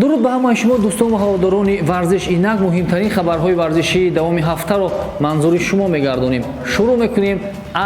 Дуруд ба ҳамаи шумо, дӯстон ва ҳаводорони варзиш. Инак муҳимтарин хабарҳои варзишии давоми ҳафтаро манзури шумо мегардонем. Шурӯъ мекунем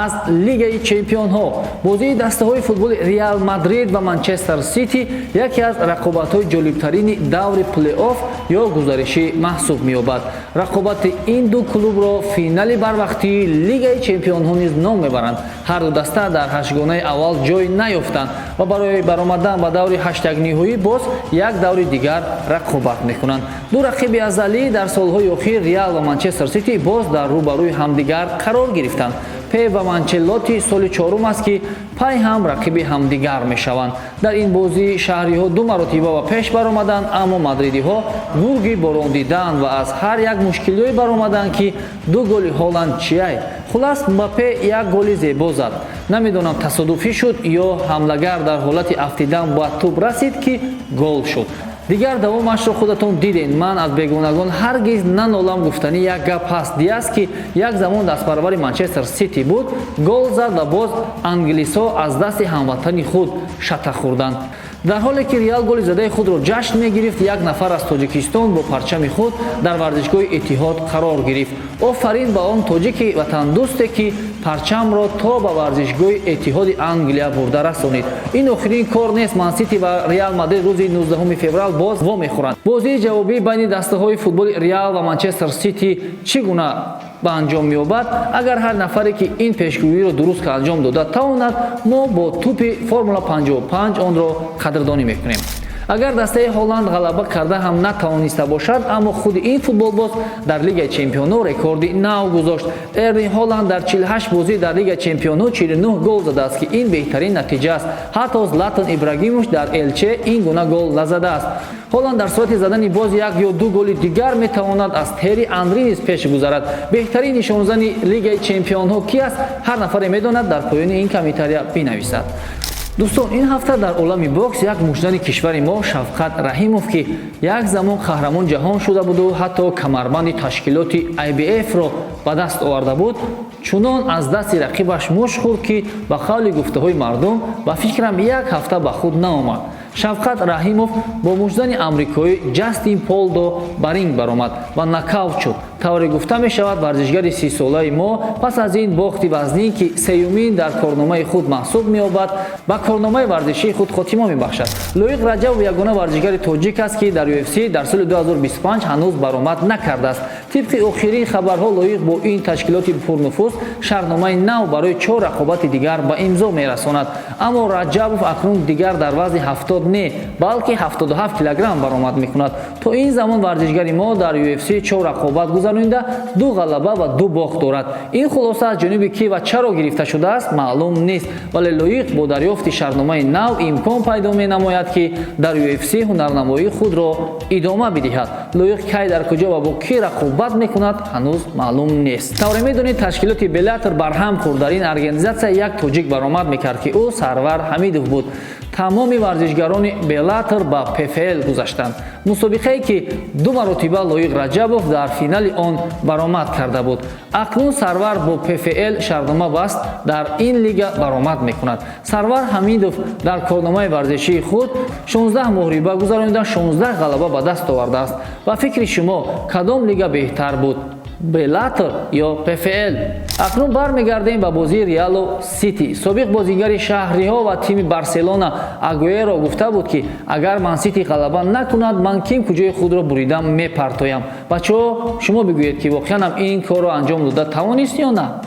аз Лигаи чемпионҳо. Бозии дастаҳои футболи Реал Мадрид ва Манчестер Сити яке аз рақобатҳои ҷолибтарини даври плей-офф ё гузаришӣ маҳсуб меёбад. Рақобати ин ду клубро финали барвақтии Лигаи чемпионҳо низ ном мебаранд. Ҳар ду даста дар ҳаштгонаи аввал ҷой наёфтанд ва барои баромадан ба даври ҳаштякниҳоӣ боз як даври дигар рақобат мекунанд. Ду рақиби азалӣ дар солҳои охир, Реал ва Манчестер Сити, боз дар рӯбарӯи ҳамдигар қарор гирифтанд. Пеп ва Анчелотти соли чорум аст, ки пай ҳам рақиби ҳамдигар мешаванд. Дар ин бозӣ шаҳриҳо ду маротиба ба пеш баромаданд, аммо мадридиҳо гурги борон диданд ва аз ҳар як мушкилиҳое баромаданд, ки ду голи Ҳоланд чияй. Хулас, Мбаппе як голи зебо зад. Намедонам, тасодуфӣ шуд ё ҳамлагар дар ҳолати афтидан ба тӯб расид, ки гол шуд. Дигар давомашро худатон дидед. Ман аз бегонагон ҳаргиз нанолам. Гуфтанӣ як гап ҳаст: Диас, ки як замон дастпарвари Манчестер Сити буд, гол зад ва боз англисҳо аз дасти ҳамватани худ шата хӯрданд. Дар ҳоле ки Реал голи задаи худро ҷашн мегирифт, як нафар аз Тоҷикистон бо парчами худ дар варзишгоҳи Иттиҳод қарор гирифт. Офарин ба он тоҷики ватандӯсте, ки парчамро то ба варзишгоҳи Иттиҳоди Англия бурда расонид. Ин охирин кор нест. Мансити ва Реал Мадрид рӯзи 19 феврал боз вомехӯранд. Бозии ҷавобӣ байни дастаҳои футболи Реал ва Манчестер Сити чӣ гуна ба анҷом меёбад? Агар ҳар нафаре, ки ин пешгӯиро дуруст анҷом дода тавонад, мо бо тӯпи Формула 55 онро қадрдонӣ мекунем. Агар дастаи Ҳоланд ғалаба карда ҳам натавониста бошад, аммо худи ин футболбоз дар Лигаи чемпионҳо рекорди нав гузошт. Эрлинг Ҳоланд дар 48 бозӣ дар Лигаи чемпионҳо 49 гол задааст, ки ин беҳтарин натиҷа аст. Ҳатто Златан Ибрагимович дар Элче ин гуна гол назадааст. Ҳоланд дар сурати задани боз як ё ду голи дигар метавонад аз Тери Анри низ пеш гузарад. Беҳтарин нишонзани Лигаи чемпионҳо ки аст? Ҳар нафаре медонад, дар поёни ин комментария бинависад. Дӯстон, ин ҳафта дар олами бокс як муштзани кишвари мо, Шавқат Раҳимов, ки як замон қаҳрамон ҷаҳон шуда буду ҳатто камарбанди ташкилоти IBF-ро ба даст оварда буд, чунон аз дасти рақибаш мушт хӯрд, ки ба қавли гуфтаҳои мардум, ба фикрам, як ҳафта ба худ наомад. Шавқат Раҳимов бо муштзани амрикоӣ Ҷастин Полдо ба ринг баромад ва нокаут шуд. Тавре гуфта мешавад, варзишгари 30-солаи мо пас аз ин бохти вазнин, ки сеюмин дар корномаи худ маҳсуб меёбад, ба корномаи варзишии худ хотима мебахшад. Лоиқ Раҷабов ягона варзишгари тоҷик аст, ки дар UFC дар соли 2025 ҳанӯз баромад накардааст. Тибқи охирин хабарҳо, Лоиқ бо ин ташкилоти пурнуфуз шартномаи нав барои чор рақобати дигар ба имзо мерасонад. Аммо Раҷабов акнун дигар дар вазни 70 не, балки 77 килограмм баромад мекунад. То ин замон варзишгари мо дар UFC чор рақобат гузаронида, ду ғалаба ва ду бохт дорад. Ин хулоса аз ҷониби кӣ ва чаро гирифта шудааст, маълум нест, вале Лоиқ бо дарёфти шартномаи нав имкон пайдо менамояд, ки дар UFC ҳунарнамоии худро идома бидиҳад. Лоиқ кай, дар куҷо ва бо кӣ рақобат мекунад, ҳанӯз маълум нест. Тавре медонед, ташкилоти Беллатор барҳам хӯрд. Дар ин организатсия як тоҷик баромад мекард, ки ӯ Сарвар Ҳамидов буд. Тамоми варзишгарони Беллатор ба ПФЛ гузаштанд, мусобиқае ки ду маротиба Лоиқ Раҷабов дар финали он баромад карда буд. Акнун Сарвар бо ПФЛ шартнома баст, дар ин лига баромад мекунад. Сарвар Ҳамидов дар корномаи варзишии худ 16 муҳориба гузаронида, 16 ғалаба ба даст овардааст. Ба фикри шумо, кадом лига беҳтар буд, Беллатор ё ПФЛ? Акнун бармегардем ба бозии Реалу Сити. Собиқ бозигари шаҳриҳо ва тими Барселона Агуэро гуфта буд, ки агар Мансити ғалаба накунад, ман ким куҷои худро буридам мепартоям. Бачаҳо, шумо бигӯед, ки воқеан ҳам ин корро анҷом дода тавонист ё на?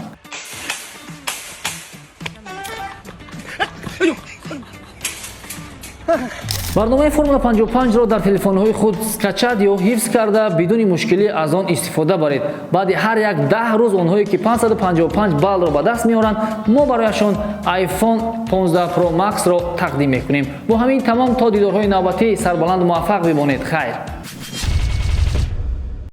Барномаи Формула 55-ро дар телефонҳои худ скачать ё ҳифз карда, бидуни мушкилӣ аз он истифода баред. Баъди ҳар як 10 рӯз онҳое, ки 555 баллро ба даст меоранд, мо барояшон iPhone 15 Pro Max-ро тақдим мекунем. Бо ҳамин тамом. То дидорҳои навбатӣ сарбаланду муваффақ бимонед. Хайр.